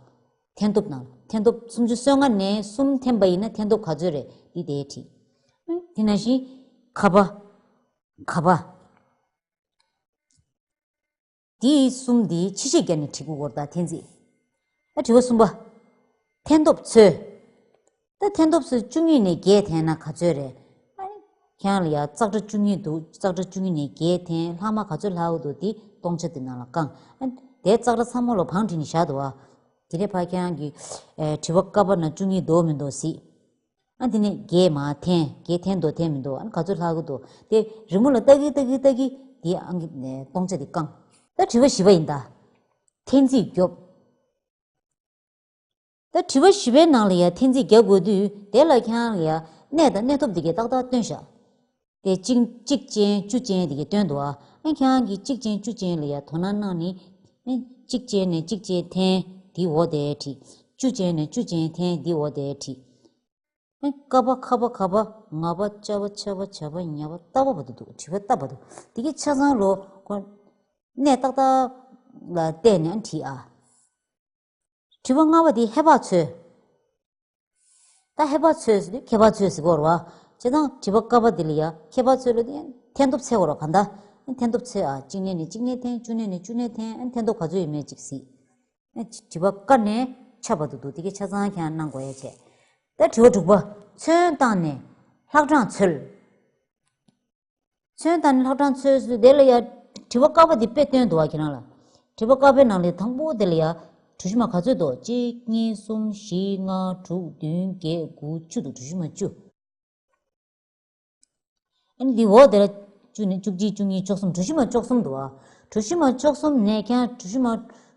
འཐེན་ཐོབ་ནང་འཐེན་ཐོབ་སུམ་ཅུ་སོ་ལྔ་ནས་གསུམ་འཐེན་པ་ཡིན་ན་འཐེན་ཐོབ་ག་ཚོད་རེད། འདི་དེ་བྲིས། དེ་ནང་བཞིན་ཁ་པ། ཁ་པ། དེའི་གསུམ་འདི་ཕྱི་བཤིག་བརྒྱབ་ནས་བྲིས་དགོས་སྐོར་དང་འཐེན་རྩིས། ད་དྲི་བ་གསུམ་པ། འཐེན་ཐོབ་འཚོལ། ད་འཐེན་ཐོབ་འཚོལ་བཅུ་གཉིས་ནས་བརྒྱད་འཐེན་ན་ག་ཚོད་རེད། ཨ་ནི་ཁྱེད་རང་ལ་ཡ་ཙག་སྒྲ་བཅུ་གཉིས་འདུག་ཙག་སྒྲ་བཅུ་གཉིས་ནས་བརྒྱད་འཐེན། ལྷག་མ་ག་ཚོད་ལྷག་གི་འདུག་དེ་སྟོང་ཆ་དེ་ནང་ལ་བཀང་། ཨ་ནི་དེའི་ཙག་སྒྲ་ཚང་མ་ལོ་བང་བྲིས་ནས་བཞག་འདུག་ཨ། དེ་ནས་ཕར་ཁྱེད་རང་གི་ཨེ་དྲི་བ་ཀ་པ་ན་བཅུ་གཉིས་འདུག་མི་འདུག་གཟིགས། ཨ་དེ་ནས་བརྒྱད་མར་འཐེན། བརྒྱད་འཐེན་འདུག་འཐེན་མི་འདུག་ཨ་ནི་ག་ཚོད་ལྷག་གི་འདུག་དེ་རི་མོ་ལ་ལྟ་གི་ལྟ་གི་ལྟ་གི་དེ་ཨང་གི་ནས་སྟོང་ཆ་དེ་བཀང་། ད་དྲི་བ་བཞི་པ་ཡིན་ད། འཐེན་རྩིས་རྒྱོབ། ད་དྲི་བ་བཞི་པའི་ནང་ལ་ཡ་འཐེན་རྩིས་རྒྱག་དགོས་དུས་དེ་ལ་ཁྱེད་རང་ལ་ཡ་གནས་དང་གནས་ཐོབ་དེ་གའི་ཏག་ཏག་སྟོན་བཞག་དེ་གཅིག་གཅིག་ཅན་བཅུ་ཅན་དེ་གའི་སྟོན་འདུག་ཨ། ཨ་ཁྱེད་རང་གིས་གཅིག་ཅན་བཅུ་ཅན་ལ་ཡ་དོ་སྣང་གནང་ནས། ཨ་གཅིག་ཅན་ནས་གཅིག་ཅན་འཐེན། དེའི་འོག་དེ་བྲིས། བཅུ་ཅན་ནས་བཅུ་ཅན་འཐེན། དེའི་འོག་དེ་བྲིས། ཨ་ཀ་པ་ཁ་པ་ག་པ་ང་པ་ཅ་པ་ཆ་པ་ཇ་པ་ཉ་པ་ཏ་པ་བར་དུ་འདུག་དྲི་བ་ཏ་བར་དུ། དེ་གའི་ཆ་ཚང་ལོ་ཁོ་གནས་ཏག་ཏག་ལ་བལྟས་ནས་ཨ་བྲིས་ཨ། དྲི་བ་ལྔ་པ་དེ་ཧེ་བག་འཚོལ། ད་ཧེ་བག་འཚོལ་ཟེར་དུས་ཁེ་བག་འཚོལ་ཟེར་གོ་ར་བ། བྱས་ཙང་དྲི་བ་ཀ་པ་དེ་ལ་ཡ་ཁེ་བག་འཚོལ་ལ་དེ་འཐེན་ཐོབ་འཚོལ་གོ་ར་བ། གང་ལྟར་འཐེན་ཐོབ་འཚོལ་ཨ། གཅིག་གནས་ནས་གཅིག་གནས་འཐེན། བཅུ་གནས་ནས་བཅུ་གནས་འཐེན། ཨ་འཐེན་ཐོབ་ག་ཚོད་ཡོད་མེད་ཅིག་གཟིགས། ཨ་དྲི་བ་ཀ་ནས་ཆ་བར་དུ་འདུག་དེ་གའི་ཆ་ཚང་ཁྱེད་རང་གནང་དགོས་ཡ་བྱས། ད་དྲི་བ་དྲུག་པ། ཚོན་བཏང་ནས་ལྷག་གྲངས་འཚོལ། ཚོན་བཏང་ནས་ལྷག་གྲངས་འཚོལ་ཟེར་དེ་ལ་ཡ་དྲི་བ་ཀ་པ་དེ་དཔེ་སྟོན་འདུག་བ་ཁྱེད་རང་ལ། དྲི་བ་ཀ་པའི་ནང་ལས་དང་པོ་དེ་ལ་ཡ་གྲུ་བཞི་མ་ག་ཚོད་འདུག་གཅིག་གཉིས་གསུམ་བཞི་ལྔ་དྲུག་བདུན་བརྒྱད་དགུ་བཅུ་འདུག་གྲུ་བཞི་མ་བཅུ། ཨ་ནི་འདི་འོག་དེ་ལ་བཅུ་ནས་བཅུ་གཅིག་བཅུ་གཉིས་བཅུ་གསུམ། གྲུ་བཞི་མ་བཅུ་གསུམ་འདུག་བ། གྲུ་བཞི་མ་བཅུ་གསུམ་ནས་ཁྱེད་རང་གྲུ་བཞི་མ་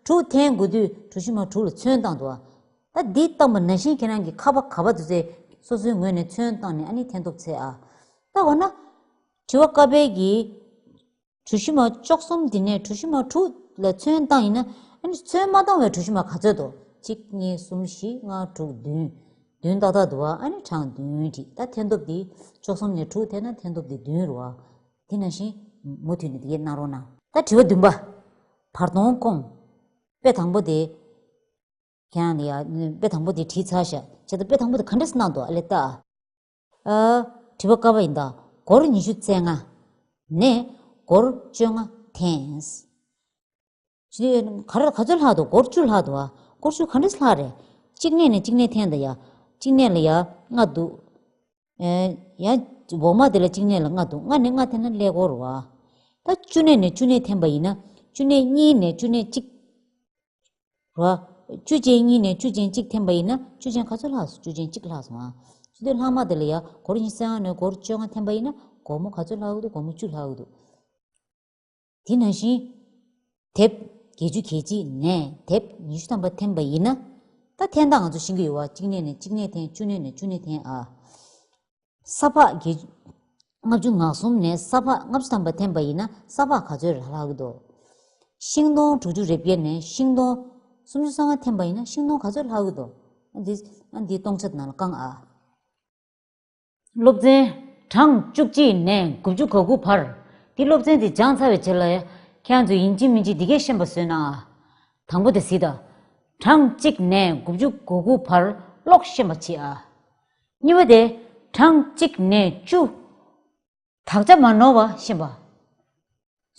དྲུག་འཐེན་དགོས་དུས་གྲུ་བཞི་མ་དྲུག་ལ་ཚོན་བཏང་འདུག་བ། ད་འདི་བཏང་པ་ནང་བཞིན་ཁྱེད་རང་གི་ཁ་པ་ག་པ་དུ་ཚེ་སོ་སོའི་ངོས་ནས་ཚོན་བཏང་ནས་ཨ་ནི་འཐེན་ཐོབ་འཚོལ་ཨ། ད་འོ་ན། དྲི་བ་ཀ་པའི་གི་གྲུ་བཞི་མ་བཅུ་གསུམ་འདི་ནས་གྲུ་བཞི་མ་དྲུག་ལ་ཚོན་བཏང་ཡིན་ན། ཨ་ནི་ཚོན་མ་བཏང་བའི་གྲུ་བཞི་མ་ག་ཚོད་འདུག་གཅིག་གཉིས་གསུམ་བཞི་ལྔ་དྲུག་བདུན། བདུན་ཏག་ཏག་འདུག་བ། ཨ་ནི་གྲངས་བདུན་བྲིས། ད་འཐེན་ཐོབ་འདི་བཅུ་གསུམ་ནས་དྲུག་འཐེན་ན་འཐེན་ཐོབ་འདི་བདུན་རེད་བ། དེ་ནང་བཞིན་མུ་མཐུད་ནས་འདི་གས་གནང་རོགས་གནང་། ད་དྲི་བ་བདུན་པ། བར་སྟོང་སྐོང་། དཔེ་དང་པོ་དེ། ཁྱེད་རང་ལ་ཡ་དཔེ་དང་པོ་དེ་བྲིས་ཚར་ཤག་བྱས་ཙང་དཔེ་དང་པོ་དེ་ག་འདྲས་སེ་གནང་འདུག་ཨ་ལས་ལྟ། ཨ། དྲི་བ་ཀ་པ་ཡིན་ད། སྒོར་ཉི་ཤུ་རྩ་ལྔ་ནས་སྒོར་བཅོ་ལྔ་འཐེན། ཅི་ག་རེ་ག་ཚོད་ལྷག་འདུག་སྒོར་བཅུ་ལྷག་འདུག་ཨ། སྒོར་བཅུ་ག་འདྲས་ལྷག་རེད། གཅིག་གནས་ནས་གཅིག་གནས་འཐེན་ད་ཡ། གཅིག་གནས་ལ་ཡ་ལྔ་འདུག་ཨེ། ཡ། འོག་མ་དེ་ལ་གཅིག་གནས་ལ་ལྔ་འདུག་ལྔ་ནས་ལྔ་འཐེན་ན་ཀླད་ཀོར་རེད་བ། ད་བཅུ་གནས་ནས་བཅུ་གནས་འཐེན་པ་ཡིན་ན་བཅུ་གནས་གཉིས་ནས་བཅུ་གནས་གཅིག་རོ། བཅུ་ཅན་གཉིས་ནས་བཅུ་ཅན་གཅིག་འཐེན་པ་ཡིན་ན་བཅུ་ཅན་ག་ཚོད་ལྷག་སོང་། བཅུ་ཅན་གཅིག་ལྷག་སོང་ཨ། བྱས་དུས་ལྷག་མ་དེ་ལ་ཡ་སྒོར་ཉི་ཤུ་རྩ་ལྔ་ནས་སྒོར་བཅོ་ལྔ་འཐེན་པ་ཡིན་ན་སྒོར་མོ་ག་ཚོད་ལྷག་གི་འདུག་སྒོར་མོ་བཅུ་ལྷག་གི་འདུག་དེ་ནང་བཞིན། དེབ་བརྒྱད་ཅུ་གྱ་གཅིག་ནས་དེབ་ཉི་ཤུ་ཐམ་པ་འཐེན་པ་ཡིན་ན། ད་འཐེན་སྟངས་ང་ཚོ་ཤེས་ཀྱི་ཡོད་བ། གཅིག་གནས་ནས་གཅིག་གནས་འཐེན། བཅུ་གནས་ནས་བཅུ་གནས་འཐེན་ཨ། ས་ཕག་བརྒྱད་ཅུ། ལྔ་བཅུ་ང་གསུམ་ནས་ས་ཕག་ལྔ་བཅུ་ཐམ་པ་འཐེན་པ་ཡིན་ན་ས་ཕག་ག་ཚོད་ལྷག་གི་འདུག་ཤིང་སྡོང་དྲུག་ཅུ་རེ་བརྒྱད་ནས་ཤིང་སྡོང་སུམ་ཅུ་སོ་ལྔ་འཐེན་པ་ཡིན་ན་ཤིང་སྡོང་ག་ཚོད་ལྷག་གི་འདུག་ཨ་འདི་ཨ་འདི་སྟོང་ཆ་དེ་ནང་ལ་བཀང་ཨ། སློབ་ཚན། གྲངས་བཅུ་གཅིག་ནས་དགུ་བཅུ་གོ་དགུ་བར། འདི་སློབ་ཚན་འདི་སྦྱངས་ཚར་བའི་རྗེས་ལ་ཡ། ཁྱེད་རང་ཚོས་ཡིན་གཅིག་མིན་གཅིག་འདི་གས་ཤེས་པ་བཟོས་གནང་ཨ། དང་པོ་དེ་གཟིགས་དང་། གྲངས་གཅིག་ནས་དགུ་བཅུ་གོ་དགུ་བར་ཀློག་ཤེས་པ་བྱེད་ཨ། གཉིས་པ་དེ། གྲངས་གཅིག་ནས་བཅུ། དག་ཆ་མ་ནོར་བ་ཤེས་པ།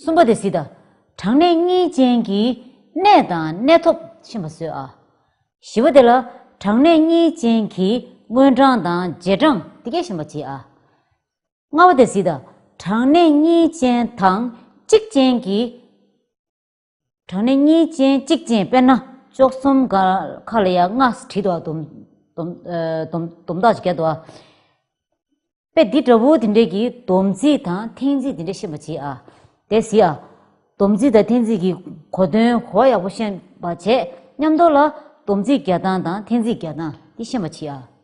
གསུམ་པ་དེ་གཟིགས་དང་། གྲངས་གནས་གཉིས་ཅན་གྱི་གནས་དང་གནས་ཐོབ་ཤེས་པ་བཟོས་ཨ། བཞི་པ་དེ་ལ་གྲངས་གནས་གཉིས་ཅན་གྱི་སྔོན་གྲངས་དང་རྗེས་གྲངས་དེ་གས་ཤེས་པ་བྱེད་ཨ། ལྔ་པ་དེ་གཟིགས་དང་། གྲངས་གནས་གཉིས་ཅན་དང་གཅིག་ཅན་གྱི། གྲངས་གནས་གཉིས་ཅན་གཅིག་ཅན། དཔེར་ན་བཅུ་གསུམ་ག་ཁ་ལ་ཡ་ལྔ་བྲིས་འདུག་བ། སྡོམ་སྡོམ་ཨ་སྡོམ་སྡོམ་རྟགས་ཅིག་བརྒྱབ་འདུག་བ། དཔེ་འདི་འདྲ་བོ་དེ་འདྲས་ཀྱི་སྡོམ་རྩིས་དང་འཐེན་རྩིས་དེ་འདྲས་ཤེས་པ་བྱེད་ཨ། དེ་གཟིགས་ཨ། སྡོམ་རྩིས་དང་འཐེན་རྩིས་ཀྱི་གོ་དོན་གོ་བ་ཡག་པོ་ཤེས་པ་བྱས། མཉམ་དུ་ལ་སྡོམ་རྩིས་རྒྱག་སྟངས་དང་འཐེན་རྩིས་རྒྱག་སྟངས་དེ་ཤེས་པ་བྱེད་ཨ།